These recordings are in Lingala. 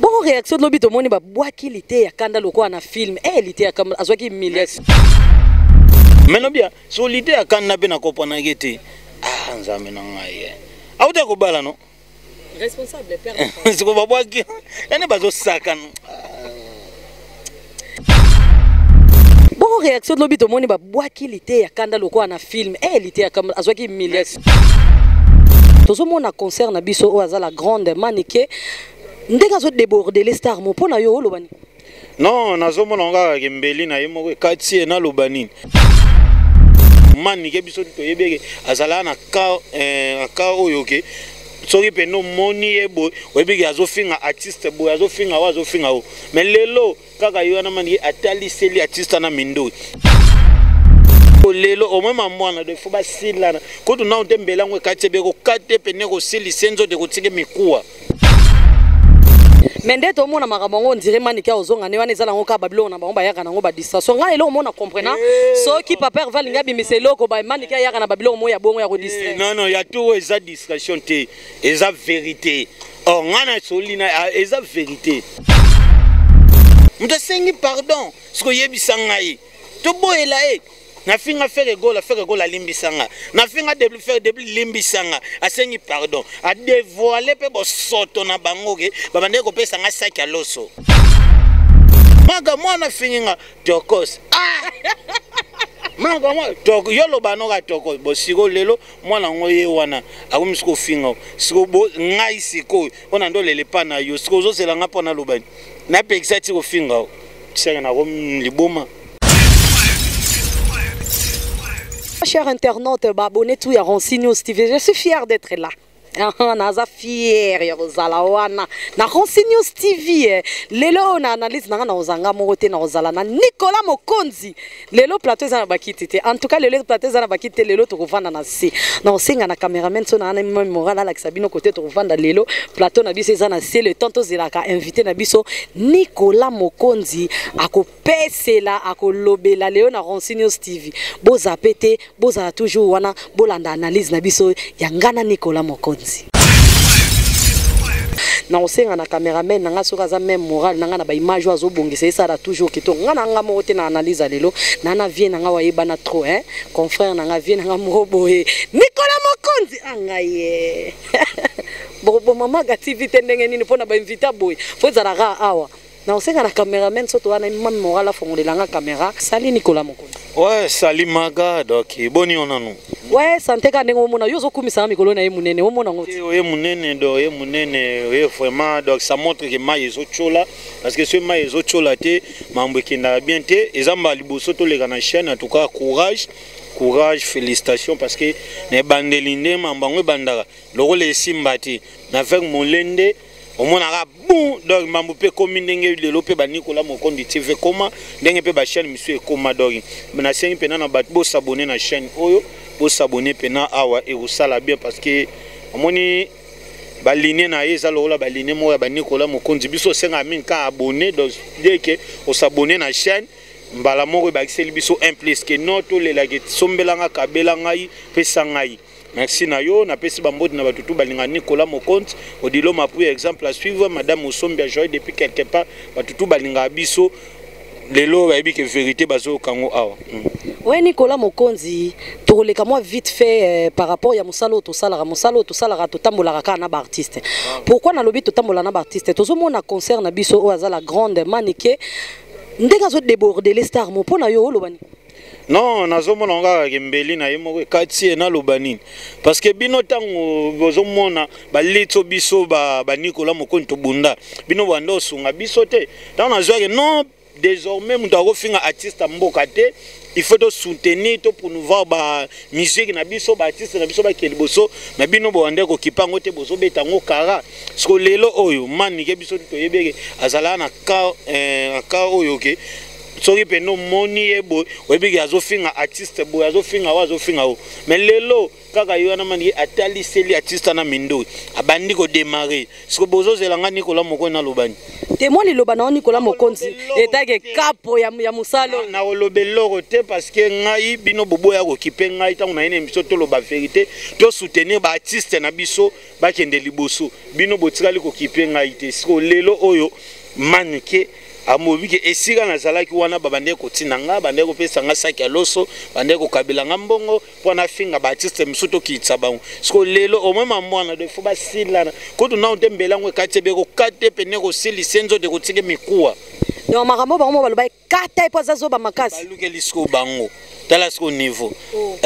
Bongo réaction lobi tomoni babwaki liteya kanda lokola na film. Eh, liteya kanda azwaki humiliation. Mais no bien, so liteya kanda mpe nakomprenaki te. Ah, Nzambe na ngai ye. Auta kobala no? Responsable père. Siko babwaki. Yani bazosakana. Bongo réaction lobi tomoni babwaki liteya kanda lokola na film. Eh, liteya kanda azwaki humiliation. Tozomona concert na biso oyo aza la grande Manike ndenge azodéborde le star mo mpo na yo oloba nini? Non, nazomona kaka ke mbeli na ye moko ekati ye, naloba nini? Manike biso toyebi eke azalaka na ka oyo ke soki pene omoni ye boye oyebi ke azofinga artiste boye, azofinga oyo, azofinga oyo. Mais lelo kaka ye wana Manike ataliseli artiste na mindoi. Lelo omema mwana de fo basilana kutu nao te, mbeli yango ekati ebe kokate pene kosilisa nzoto ekotika mikuwa. Mais nde tomona makambo yango, ondire Manike ozonga nde wana eza nango kaka babiloko na bango bayaka nango badistraction. Ngai eloko mona comprena, soki papa Herve alingi abimisa eloko, Manike ayaka na babiloko moko ya bongo ya kodistraire. Non, non, ya tour eza distraction te, eza vérité. Or ngai na soli na eza vérité. Moto asengi pardon, soki oyebisa ngai toboyela ye. Nafinga Ferre Gola, Ferre Gola alimbisanga. Nafinga Debli, Ferre Debli limbisanga. Asengi pardon, adévoile mpe bosoto na bango ke babandaki kopesa nga saki ya loso. Maka mwana afingi nga tokos. Ah! Maka mwana tok yo loba noka tokos. Bo siko lelo mwana yango ye wana akomi siko ofinga siko bo ngai sikoyo mpona ndo lele pa na yo siko ozozela nga mpo naloba napekisa ti kofinga tisaka nakomi liboma. Chers internautes, bah, abonnez tout à Ronsi News TV. Je suis fier d'être là. Naza fier ya kozala wana na Ronsi News TV. Lelo na analyse nanga na ozanga moko te, na ozala na Nicolas Mokonzi. Lelo plateau eza na bakiti te. En tout cas lelo plateau eza na bakiti te, lelo tokovanda na se. Na osenga na cameraman so na na moral alakisa bino côté tokovanda lelo. Plateau na biso eza na se, le temps tozelaka invité na biso Nicolas Mokonzi akopesela akolobela lelo na Ronsi News TV. Bozape te, bozala toujours wana, bolanda analyse na biso ya ngana Nicolas Mokonzi. Na osenga na cameraman nanga soki aza même moral nanga na ba image oyo azobongisa esala toujours kitoko. Nga na nga moko te na analyse ya lelo, na na vie nanga wayebana trop, hein, confrère nanga vie nanga moko boye Nicolas Mokonzi anga ye. Bokoboma Maga TV te ndenge nini mpona ba invité boye fo ezalaka awa. Na osenga na cameraman soto wana mami moral afongolela nga caméra. Sali Nicolas Mokonzi. Ouais, sali Maga, donc boni on nanu. Ouais, santé ka ndenge omona yo ozokumisa nga mikolo na ye munene, omona ngo. Oye munene do, oye munene, oye vraiment, donc ça montre que mai ezochola parce que ce mai ezochola te, mambo ekendaka bien te, eza mbala liboso toleka na chaîne. En tout cas courage, courage, félicitations parce que na ebandeli nde mambo yango ebandaka lokola esimba te na avec molende omonaka bon. Donc mambo mpe ekomi ndenge lelo mpe ba Nicolas Mokonzi TV ekoma ndenge mpe ba chaîne misusu ekoma. Donc nasengi mpena na bato bosabone na chaîne oyo, bosabone mpena awa ekosala bien parce que omoni baligne na ye eza lokola baligne moko ya ba Nicolas Mokonzi. Biso osengaka mingi ka abonné, donc dès que osabone na chaîne mbala moko ebakiseli biso un plus ke no tolelaki sombelanga kabela ngai pesa ngai. Merci na yo, napesi bambote na bato tu balinga Nicolas Mokonzi, Odilo Mapuya exemple à suivre, Madame Osombi a joué depuis quelque part, bato tu balinga biso lelo bayebi ke vérité bazoyoka yango awa. Ouais, Nicolas Mokonzi, tokoleka mwa vite fait par rapport ya mosala oyo tosalaka, mosala oyo tosalaka, totambolaka kaka na baartiste. Pourquoi nalobi totambola na baartiste? Tozomona concert na biso oyo aza la grande Manike ndenge azodéborde le star mo mpo na yo oloba nini? Non, nazomona kaka ke mbeli na ye moko ekati ye, naloba nini? Parce que bino ntango bozomona balitso biso ba Nicolas Mokonzi tobunda, bino banda osunga biso te. Ntango nazwaki non, désormais moto akofinga artiste ya mboka te, il faut to soutenir, to promouvoir ba musique na biso, ba artiste na biso bakende liboso. Mais bino bowande kokipa yango te, bozobeta yango kara. Siko lelo oyo Manike biso toyebi eke azalaka na ka oyo ke Soki mpe nomoni ye boye, oyebiki azofinga artiste boye, azofinga oyo, azofinga oyo. Mais lelo kaka ye wana Manike ataliseli artiste na mindoki, abandi kodémarrer. Siko bozozela nga Nikola Mokonzi nalobani? Te, mwa liloba na yo, Nikola Mokonzi, etake kapo ya mosala oyo. Nakoloba eloko te, parce que ngai, bino boboya kokipe ngai. Ntango naye na émission, toloba vérité, tosoutenir baartiste na biso bakende liboso. Bino botikali kokipe ngai te. Siko lelo oyo Manike amobi ke esika nazalaki wana, babandeki kotinda nga, bandeki kopesa nga saki ya loso, bandeki kokabela nga mbongo mpo nafinga baartiste mosusu, tokitisa bango. Siko lelo omema mwana de fo basilana kutu nano te, mbela yango ekati ebe kokate pene kosilisa nzoto, ekotike mikuwa. Donc makambo bango mo baloba ekata ye mpo aza zoba makasi. Balukeli sikoyo bango, tala sikoyo niveau. Oh.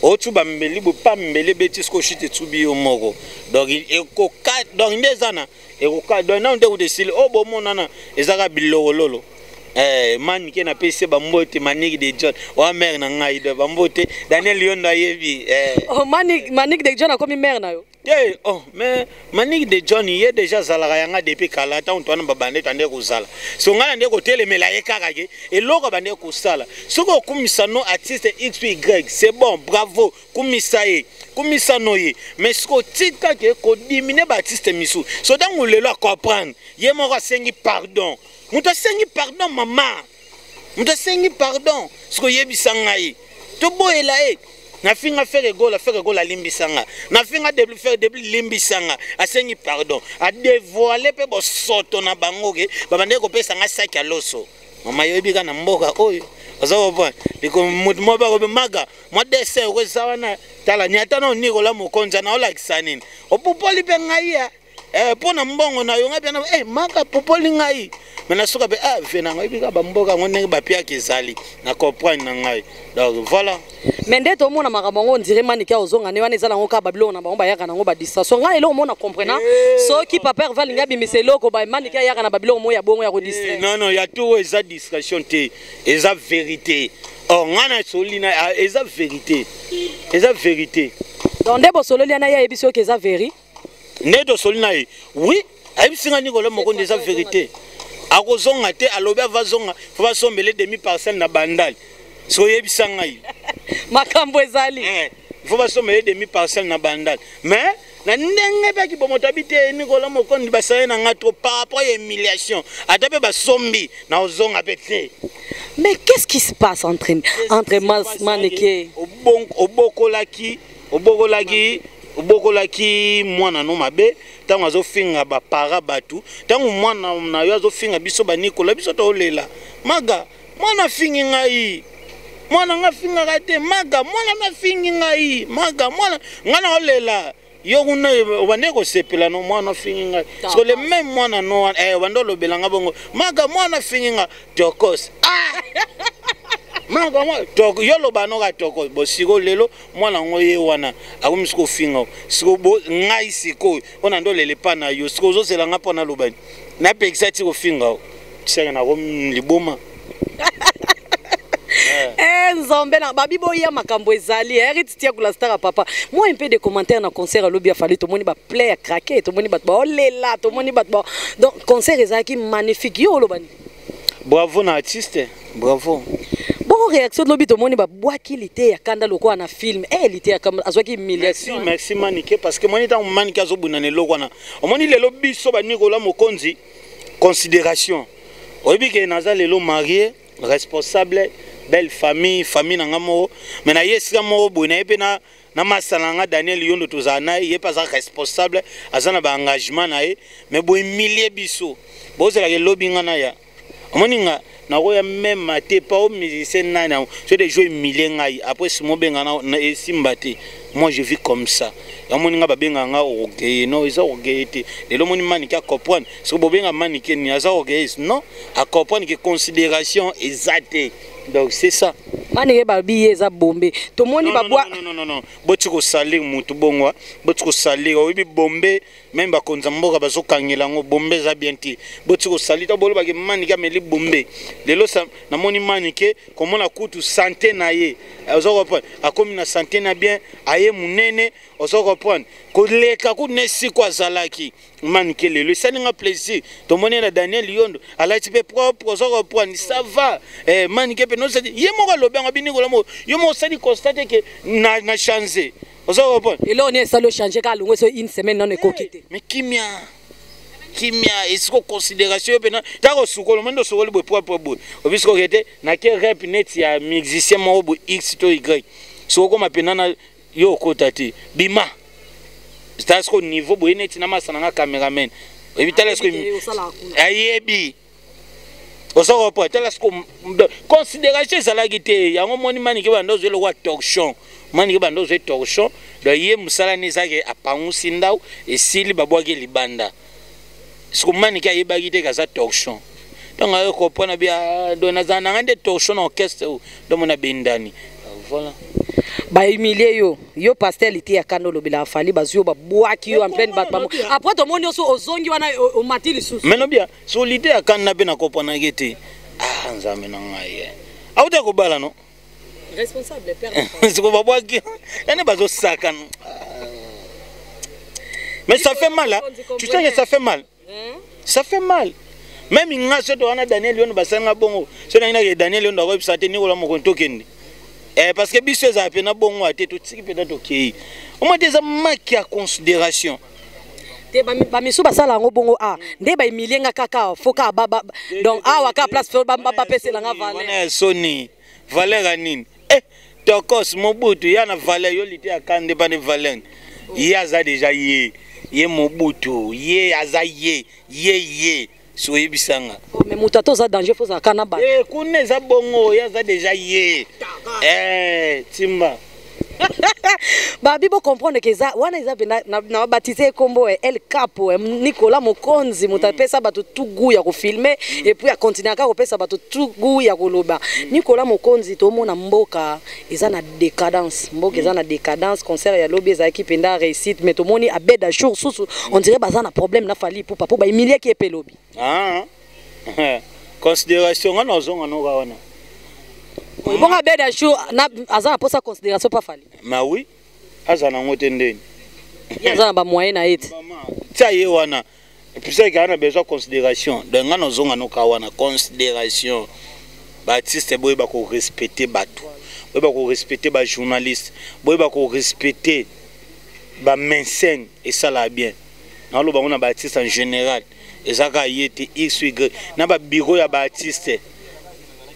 Otuba mbeli boye pa mbeli ebeti sikoyo shite, etubi yo moko. Donc ekoka, donc nde eza na ekoka, donc nano nde kuta esili oyo bomonana ezaka bilokololo. Manike, napesi bambote. Manike de John wa mare na ngai, de bambote. Daniel Yondo ayebi. Oh, Manik de John akomi mare na yo? Te, oh, mais Manik de John ye déjà azalaka yanga depuis kala. Ntango towana babande, tande kozala so ngai na nde kotelemela ye kaka ke eloko bande kosala. Soki okumisa no artiste x y, c'est bon, bravo, kumisa ye, kumisa no ye. Mais soki otika ke kodiminuer baartiste misusu, so ntango lelo acomprendre ye moko, asengi pardon. Moto asengi pardon, mama, moto asengi pardon. Soki oyebisa ngai, toboyela ye. Nafinga Ferre Gola, Ferre Gola alimbisanga. Nafinga Debli, Ferre Debli limbisanga. Asengi pardon, adévoile mpe bosoto na bango ke babandeki kopesa nga saki ya loso. Mama, yoyebi kaka na mboka oyo oza kopona motu moko bakobe maga mwa dessin okoza wana. Tala niata na Nikola Mokonzi na olakisa nini, opupoli mpe ngai ya mpo na mbongo na yo. Ngai mpe maka popoli ngai me nasuka mpe ve na ngai bika bamboka yango ndenge bapiaka ezali na comprendre na ngai. Donc voilà. Mais nde tomona makambo yango, ondire Manike ozonga nde wana eza nango kaka babiloko na bango bayaka nango badistraction. Ngai eloko mona comprena, soki papa Herve alingi abimisa eloko, Manike ayaka na babiloko moko ya bongo ya kodistraire. Non, non, ya to eza distraction te, eza vérité. Or ngai na soli na eza vérité, eza vérité. Donc nde bosololi wana, ye ayebi soki eza veri? Nde tosoli na ye, oui, ayebisi nga Nikola Mokonzi eza vérité. Akozonga te, alobi avazonga fo basombele demi parcelle na Bandali. Soki oyebisa ngai. Makambo ezali. Fo basombele demi parcelle na Bandali. Mais na ndenge mpe akibomoto abi te, Nikola Mokondi basali na nga trop par rapport ya humiliation. Ata mpe basombi, na ozonga mpe te. Mais qu'est-ce qui se passe entre Maneke? Obokolaki mwana no mabe. Ntango azofinga bapara bato, ntango mwana na yo azofinga biso banikola, biso tolela maga mwana afingi ngai, mwana nga afingaka te. Maga mwana nafingi ngai, maga mwana ngai naolela. Yo kuna obande kosepela no mwana afingi ngai. Siko le même mwana no wana obande olobela nga bongo, maga mwana afingi nga tokos. Ah! Maga mwana yo loba noka tokos. Bo siko lelo mwana yango ye wana akomi siko ofinga siko ngai. Sikoyo mpona nde olela epa na yo, siko ozozela nga mpo naloba napekisa ti kofinga o tisaka nakomi liboma. Nzambe na babi boya, makambo ezali. Rit Tiakula Star papa, moi un peu de commentaire na concert alobi afali. Tomoni baplay ya craqué, tomoni bato baolela, tomoni bato ba, donc concert ezalaki magnifique. Yo oloba nini? Bravo na artiste, bravo. Bongo réaction lobi, tomoni babwaki lite ya kanda lokola na film, lite ya kanda azwaki humiliation. Merci, merci Manike, parce que moni ntango Manike azobunda na eloko wana, omoni lelo biso banikola Mokonzi considération. Oyebi ke naza lelo marié, responsable, belle famille, famille na nga moko. Mais na ye esika moko boye na ye mpe na masala na nga Daniel Yondo, tozala na ye, ye mpe aza responsable, aza na baengagement na ye. Mais bohumilie biso, bozalaka elobi nga na ya omoni nga nakoya mema te pa o musicien nani yango so de jo humilie ngai. Après simo obenga na esimba te. Moi je vis comme ça. Yamoni nga babengaka nga orgueilleux. Non, eza orgueilleux te. Lelo omoni Manike acomprendre. Soki bobenga Manike nini, aza orgueilleuse? Non, acomprendre que considération eza te. Donc c'est ça. Manike babi ye eza bombe, tomoni babwa. Non, non, non, non, boti kosalir mutu bongwa, boti kosalir. Oyebi bombe, même bakonzi ya mboka bazokangela yango. Bombe eza bien te, boti kosali to bolobaki Manike ameli bombe. Lelo namoni Manike komona kutu santé na ye, oza comprendre, akomi na santé na bien, aye monene. Ozo comprendre, koleka kuna esika azalaki Manike lelo esali nga plaisir. Tomoni na Daniel Yondo alati mpe propre. Ozo comprendre, ça va. Manike mpe nosali ye moko alobi yango binikola moko, yo moko osali constate ke na change. Ozo comprendre? Eloko nini esali ochange kaka longo so une semaine nano ekoki te? Mais kimia, kimia esiko, considération yo mpena taka osukoli, omoni osukoli boye propre boye, obisi koke te nake rep neti ya musicien moko boye X to Y. Soki okoma mpena na yo okota te, bima tala siko niveau boye neti na masa nanga cameraman oyebi, tala siko ayebi. Oza comprendre? Tala siko considération ezalaki te. Yango moni Manike banda ozwi eloko ya torchon, Manike banda ozwi torchon. Donc ye mosala ne ezaki apangusi ndau, esili, babwaki libanda. Siko Manike ayebaki te kaza torchon. Ntango aye comprendre bia, donc nazala nanga nde torchon na orchestre oyo, donc mona bendani, voilà. Bahumilie yo, yo pasteur liti ya kanda, olobelaka Fally, bazwi yo, babwaki yo en pleine bato bamo. Après tomoni nyonso ozongi wana, omati lisusu. Mais nobia so lite ya kanda mpe nakomprenaki te. Ah, Nzambe na ngai, auta kobala no. Responsable père. Siko babwaki yani bazosakana, mais ça fait mal, hein? Tu sais que ça fait mal, hein? Ça fait mal. Même nga soki wana Daniel Yondo basalinga bongo, so nangi nake Daniel Yondo akoyebisa te Nikola moko tokende, parce que biso ezala mpena bongo te, totiki mpena tokei omoi te, eza manque ya considération. Te, bamisu basala yango bongo. A nde bahumilie nga kaka, fo kaka donc awa kaka place fo bapeselanga valeur. Wana ya soni, valeur ya nini? Tokos Mobutu ya na valeur, yo lite ya kande pane valeur. Ye aza déjà ye, ye Mobutu, ye aza ye, ye ye so oyebisanga. Oh, mais moto ata oza danger, fo ozalaka na bato. Kuna eza bongo, ye aza déjà ye, timba. Babi bocomprendre ke eza wana, eza mpenza na babaptise ekombo El Capo, Nicolas Mokonzi, moto apesa bato tout goût ya kofilme et puis akontinue kaka kopesa bato tout goût ya koloba. Nicolas Mokonzi, tomona mboka eza na décadence, mboka eza na décadence. Concert ya lobi ezalaki mpenza réussite, mais tomoni Abed Achour susu, on dirait baza na problème na Fally Ipupa mpo bahumiliaki ye mpe lobi. Ah. Considération nga nazonga noka wana. Bongo Abed Achour aza na mposa considération pa Fally? Ma oui, aza nango te ndeni. Ye aza na bamoyen na ye te. Tia ye wana puisque aa na besoin considération. Donc nga nazonga noka wana, considération. Baartiste boyeba korespecte bato, boyeba korespecte bajournaliste, boyeba korespecte bamécène, esalaka bien. Naloba ngo na baartiste en général, eza kaka ye te X Y, na babiro ya baartiste,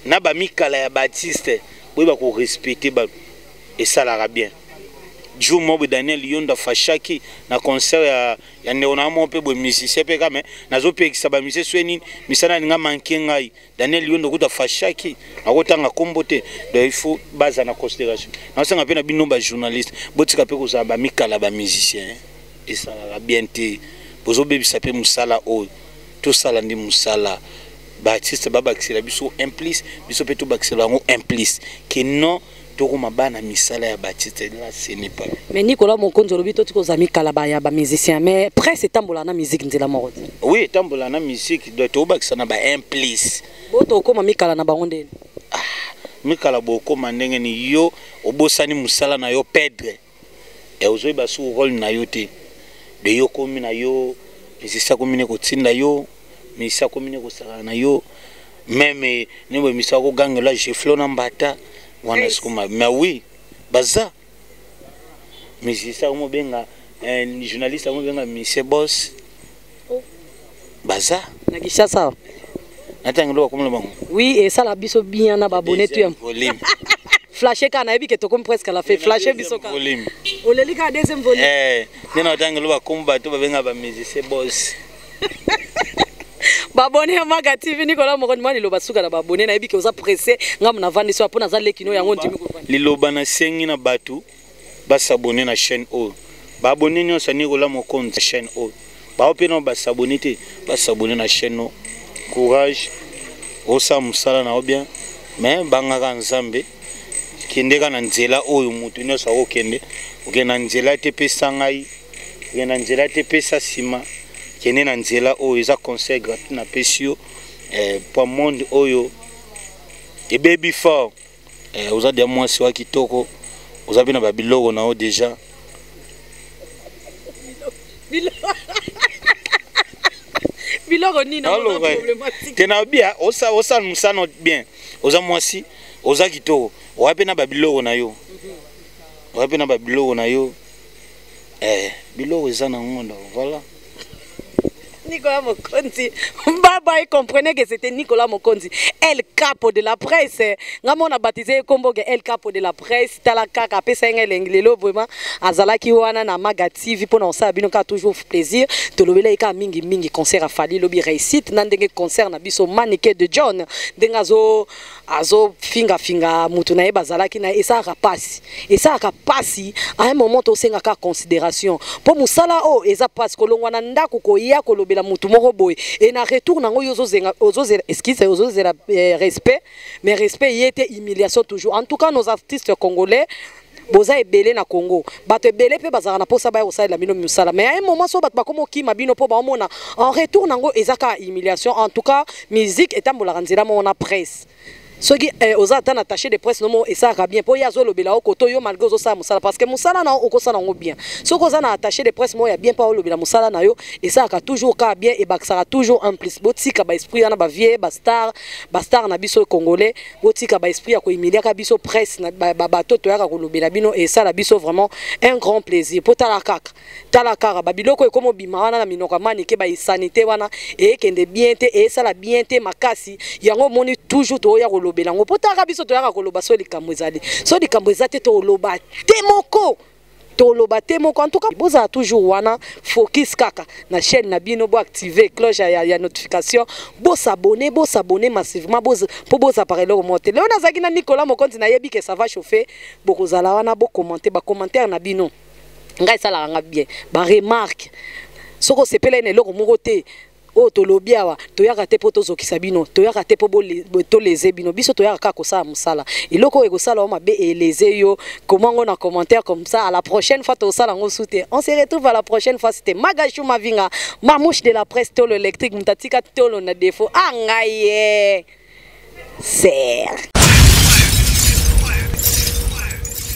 na bamikala ya baartiste, boyeba korespecte bato, esalaka bien. Jour moko boye Daniel Yondo afashaki na concert ya ndeko na moko mpe boye musicien mpe kame, nazopekisa bamusicien so nini misala alinga manke ngai. Daniel Yondo kuta afashaki, akotanga nkombo te. Donc il faut baza na considération. Naosenga mpe na bino bajournaliste, botika mpe kozala bamikala bamusicien, esalaka bien te, bozobebisa mpe mosala oyo tosala nde mosala. Baartiste babakisela biso un plus, biso mpe tobakisela yango un plus, ke non tokoma bana misala ya baartiste là, ce n'est pas. Mais Nicolas Mokonzi, olobi toti kozala mikala ya bamusicien, mais presse etambola na musique nzela moko te. Oui, etambola na musique, donc tobakisa na ba un plus. Bo tokóma mikala na bango ndeni? Mikala bokóma ndenge ni yo obosani mosala na yo pedre e ozoyeba su rôle na yo te. De yo komi na yo musicien, akomi ne kotinda yo musicien, akomi ne kosakana na yo, même ne boye musicien akogangela geflo na mbata wana sikoma. Mais oui, baza musicien akomobenga journaliste, akomobenga musicien boss, baza. Na Kinshasa. Natangi lo bakomona bango. Oui, esala biso bien na baabonné tu ya volume. Flashe kaka, nayebi ke tokomi presque à la fin, flashe biso kaka. Volume. Oleli kaka deuxième volume. Nde na batangi lo bakombo bato babenga bamusicien boss. Baabonné ya Maka TV, Nicolas Mokonzi, mwa liloba suka na baabonné. Nayebi ke oza pressé, ngambo navandi so mpo naza leki no yango ndimi kovanda. Liloba nasengi na bato basabone na chaîne oyo, baabonné nyonso ya Nicolas Mokonzi, chaîne oyo bao mpe nao basabone te, basabone na chaîne oyo. Courage, osala mosala na yo bien, mais bangaka Nzambe, kende kaka na nzela oyo motu nyonso akokende. Okende na nzela te pesa ngai, okende na nzela te pesa nsima, kende na nzela oyo eza conseil gratuit napesi yo, po monde oyo ebebi fort. Oza dia mwasi wa kitoko, oza mpe na babiloko na yo déjà. Biloko nini problématique? Te, na bia osala mosala bien, oza mwasi, oza kitoko, oya mpe na babiloko na yo, oya mpe na babiloko na yo. Biloko eza nango, donc voilà. Nicolas Mokonzi. Bye bye, comprenez que c'était Nicolas Mokonzi, El Capo de la presse. Nga on a baptisé kombo ke El Capo de la presse. Tala kaka pesa nga elengi lelo vraiment azalaki wana na Maga TV pona osala bino ka toujours plaisir. Tolobela ka mingi mingi concert a Fally lobi, réussite na ndenge concert na biso Manike de John. Ndenge azo finga finga mutu na ye bazalaki na, esalaka pasi, esalaka pasi. À un moment tosengaka considération mpo mosala oyo eza pasi, kolongwa na ndako koya kolobela mutu moko boye, e na retour nango yo ozozenga, ozozela, excuse, ozozela respect, mais respect ye te, humiliation toujours. En tout cas, nos artistes congolais, boza ebele na Congo, bato ebele mpe bazalaka na mposa baya kosalela bino mosala, mais à un moment so bato bakoma okima bino mpo baomona en retour nango eza kaka humiliation. En tout cas, musique etambolaka nzela moko na presse. Soki oza ata na attaché de presse nomo, esalaka bien mpo ye azolobela yo koto yo malgré ozosala mosala, parce que mosala na yo okosala yango bien. Soki oza na attaché de presse moko ya bien mpo aolobela mosala na yo, esalaka toujours kaka bien, ebakisaka toujours un plus. Botika baesprit wana, bavieux bastar, bastar na biso congolais, botika baesprit ya kohumiliaka biso presse na bato toyaka kolobela bino. Esala biso vraiment un grand plaisir mpo tala kaka, tala kaka babiloko ekoma obima wana na minoko ya Manike, bainsanité wana eyekende bien te, eyesala bien te makasi. Yango omoni toujours toya kolobela yango mpo taka biso toyaka koloba. So likambo ezali, so likambo eza te, toloba te moko, toloba te moko. En tout cas, bozala toujours wana, focus kaka na chaîne na bino, boactive cloche ya notification, bosabonner, bosabonner massivement mpo bozapaka eloko moko te. Lelo nazalaki na Nicolas Mokonzi. Nayebi ke ça va chauffer, bokozala wana, bocommenter, bacommentaire na bino ngai esalaka nga bien, baremarque. Soki osepelai na eloko moko te oyo tolobi awa, toyaka te mpo tozokisa bino, toyaka te mpo toleze bino. Biso toyaka kaka kosala mosala. Eloko oyo ekosala yo mabe, eleze yo, komango na commentaire comme ça. À la prochaine fois, tosala yango su te. On se retrouve à la prochaine fois. C'était Magachou Mavinga, mamouche de la presse, tolo électrique, moto atika tolo na défaut. A ngai ye ser.